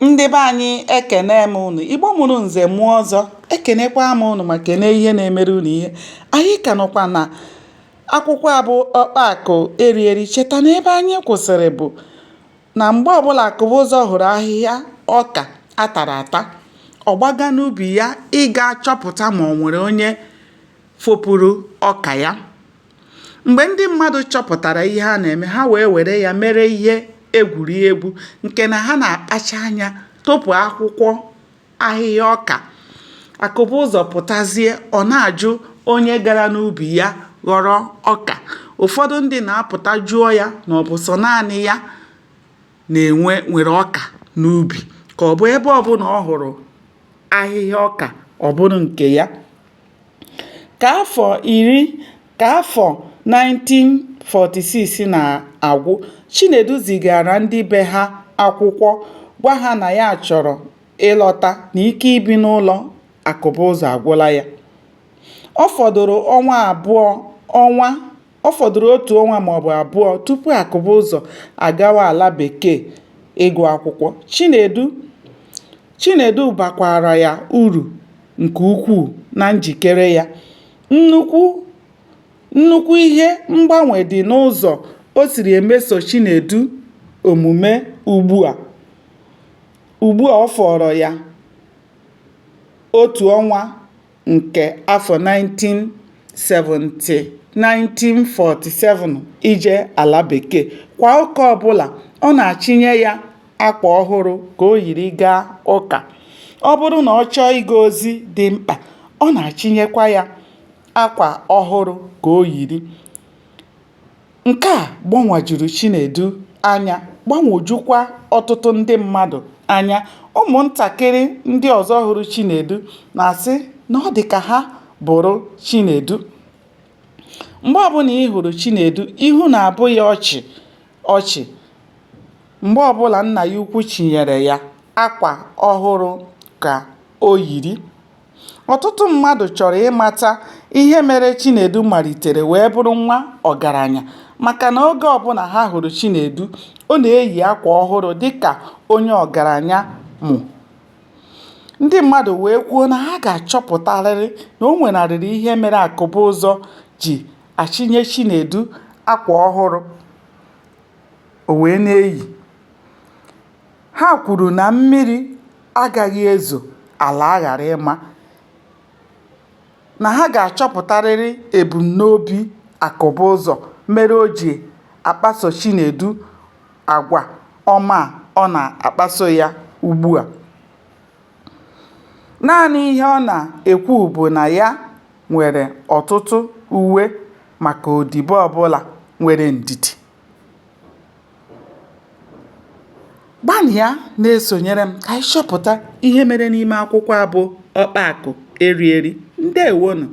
Ndị be anyị, ekene m unu. Igbo mụrụ nze mụọ ọzọ, ekenekwa m unu ma kene ihe na-emere unu ihe. Anyị ka nọkwa na akwụkwọ a bụ Ọkpa Akụ Eri Eri. Cheta na ebe anyị kwụsịrị bụ na mgbe ọbụla Akụbụzọ hụrụ ahịhịa ọka a tara ata, ọ gbaga n'ubi ya ịga chọpụta ma o nwere onye fopụrụ ọka ya. Mgbe ndị mmadụ chọpụtara ihe a na-eme, ha wee were ya mere ihe egwuriegwu nke na ha na-akpacha anya topụ akwụkwọ ahịhịa ọka. Akụbụzọ pụtazie, ọ na-ajụ onye gara n'ubi ya ghọrọ ọka. Ụfọdụ ndị na-apụta jụọ ya na ọ bụ sọ naanị ya na-enwe nwere ọka n'ubi ka ọ bụ ebe ọbụla ọ hụrụ ahịhịa ọka ọ bụrụ nke ya. Ka afọ iri ka afọ 1946 na-agwụ, Chinedu zigaara ndị be ha akwụkwọ gwa ha na ya chọrọ ịlọta na ike ibi n'ụlọ Akụbụzọ agwụla ya. Ọ fọdụrụ ọnwa abụọ ọnwa ọ fọdụrụ otu ọnwa maọbụ abụọ tupu Akụbụzọ agawa ala bekee ịgụ akwụkwọ. Chinedu Chinedu bakwaara ya uru nke ukwuu na njikere ya. Nnukwu nnukwu ihe mgbanwe dị n'ụzọ o siri emeso Chinedu omume ugbua ugbua ọ fọọrọ ya otu ọnwa nke afọ 1970 1947 ije ala bekee. Kwa ụka ọbụla, ọ na-achịnye ya akwa ọhụrụ ka o yiri gaa ụka. Ọ bụrụ na ọ chọọ ịga ozi dị mkpa, ọ na-achịnyekwa ya akwa ọhụrụ ka o yiri. Nke a gbanwojuru Chinedu anya gbanwojukwa ọtụtụ ndị mmadụ anya. Ụmụntakịrị ndị ọzọ hụrụ Chinedu na-asị na ọ dị ka ha bụrụ Chinedu. Mgbe ọbụla ị hụrụ Chinedu, ihu na-abụ ya ọchị ọchị mgbe ọbụla nna ya ukwu chinyere ya akwa ọhụrụ ka o yiri. Ọtụtụ mmadụ chọrọ ịmata ihe mere Chinedu malitere wee bụrụ nwa ọgaranya maka na oge ọbụla ha hụrụ Chinedu, ọ na-eyi akwa ọhụrụ dịka onye ọgaranya mụ. Ndị mmadụ wee kwuo na ha ga-achọpụtarịrị na o nwenarịrị ihe mere Akụbụzọ ji achịnye Chinedu akwa ọhụrụ o wee na-eyi. Ha kwuru na mmiri agaghị ezo ala aghara ịma, na ha ga-achọpụtarịrị ebumnobi Akụbụzọ mere o ji akpaso Chinedu agwa ọma a ọ na-akpaso ya ugbua. Naanị ihe ọ na-ekwu bụ na ya nwere ọtụtụ uwe maka odibo ọbụla nwere ndidi. Gbalịa na-esonyere m ka anyị chọpụta ihe mere n'ime akwụkwọ a bụ Ọkpa Akụ Eri Eri. Ndewonụ!